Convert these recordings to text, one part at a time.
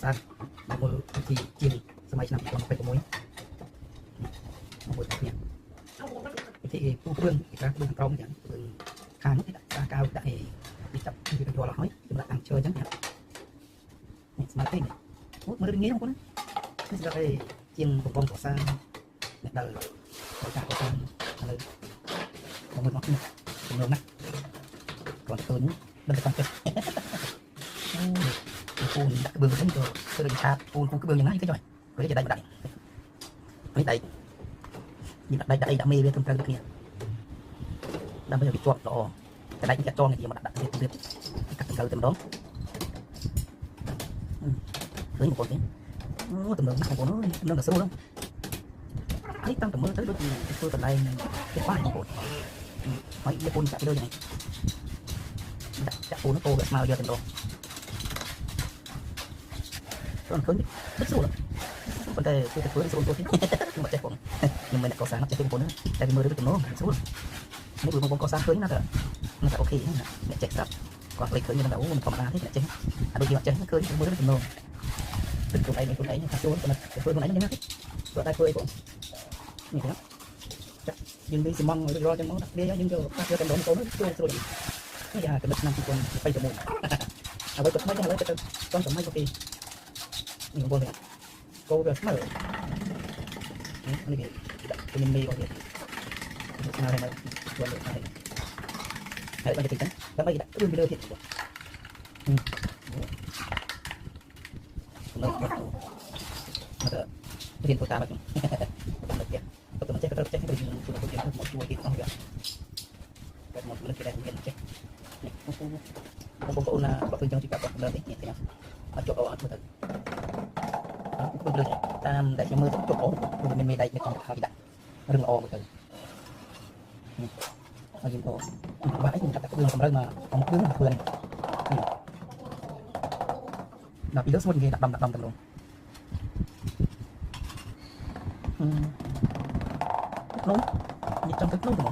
សាងដែលមើលពិធីជាងសម័យឆ្នាំ2026មួយគ្នាពិធីគេពូគ្រឿងគេក្រាស់គ្រឿងខាងក្រោមចឹងគ្រឿងខាងនេះដាក់កាវដាក់អីនេះចាប់វាទៅយល់ហើយសម្រាប់អង្គឈើចឹងនេះស្មើទេនេះអូមើលងាយបងប្អូននេះសម្រាប់អីជាងកំប៉ុងកសាងអ្នកដើរការកសាងឥឡូវមកមើលមកនេះទំនងណាស់គាត់ទៅដឹងតែចេះអូពូនដាក់ក្បឿងទៅទៅធ្វើដូចឆាតពូនក្បឿងយ៉ាងណាគេចុះគេจะដែកដាក់នេះដែកនេះដាក់ដែកដាក់អីដាក់មេវាត្រឹមត្រូវដូចគ្នាដើម្បីឲ្យវាជាប់ល្អតែដែកនេះចាក់ចងនេះមកដាក់ដាក់ទៀតទៀតកាត់តម្រូវតែម្ដងឃើញបងប្អូនទេអូទំនងណាស់បងប្អូនអើយទំនងតែស្រួលហ្នឹងហើយតាំងតែមើលទៅដូចជាធ្វើកន្លែងគេបាយបងប្អូនហើយយកពូនចាក់លើយ៉ាងនេះដាក់ចាក់ពូននោះកោវាស្មើយកតែម្ដងគាត់ឃើញដូចស្រួលប៉ុន្តែគឺតែធ្វើស្រួលទៅខ្ញុំអត់ចេះបងខ្ញុំមិនអ្នកកសាងអត់ចេះទេបងប្អូនតែមើលទៅទំនងស្រួលនេះបងប្អូនកសាងឃើញណាតែអូខេអ្នកចេះស្រាប់គាត់លេចឃើញថាអូមិនធម្មតាទេអ្នកចេះអាដូចជាអត់ចេះឃើញមើលទៅទំនងទឹកខ្លួនឯងខ្លួនឯងថាស្រួលតែធ្វើខ្លួនឯងយ៉ាងណាទេគាត់តែធ្វើអីបងនេះទេចាក់យើងនេះស៊ីម៉ងរួចរាល់ចឹងមកដាក់វាយើងយកកាត់យកតែម្ដងកូនស្រួលស្រួលនេះយ៉ាកំណត់ឆ្នាំ2021អ្វីក៏ថ្មីដែរឥឡូវទៅតន់សម័យក៏គេនេះបងប្អូនគោវាស្មើនេះគេដាក់មានមេរបស់វាស្មើហើយមកជួនលើហើយហើយបានទៅចឹងដើម្បីដាក់គ្រឿងពីលើទៀតមកទៅរៀនធ្វើតាមមកខ្ញុំទៅទៅចេះក៏ចេះទៅជួយទៅមកជួយគេក្នុងវាតែមកលើគេដែរមានចេះនេះបងប្អូនណាបើឃើញចឹងជួយប្រាប់គាត់លើនេះនេះអត់ជាប់អត់មើលទៅគឺលើតាមដែលខ្ញុំមើលទៅជាប់អូព្រោះមានមេដែកនៅក្នុងខាងដាក់រឿងល្អមើលទៅហើយយើងក៏បាក់អីខ្ញុំកាត់តែគ្រឿងកម្រើមកមកគ្រឿងមកគ្រឿងដល់ពីលើស្មុតគេដាក់ដំដាក់ដំតែម្ដងនោះនេះចង់ទៅក្នុងហ្មង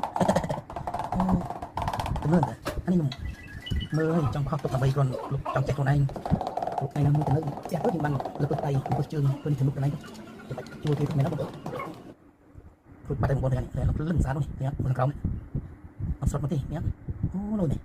ទំនើបតែអានេះខ្ញុំមើលចង់ខុសទុកដើម្បីខ្លួនចង់ចេះខ្លួនឯងលោកឯងមួយទៅនៅផ្ទះទៅយើងបានលើកដៃលើកជើងទៅនេះទៅមុខកន្លែងទៅបាច់ជួយគេមែនណាបងប្អូនរួចបាត់ទៅបងប្អូននេះលឹងស្អាតនេះនេះខាងក្រោមនេះអត់ស្រត់មកទេនេះអូនោះនេះ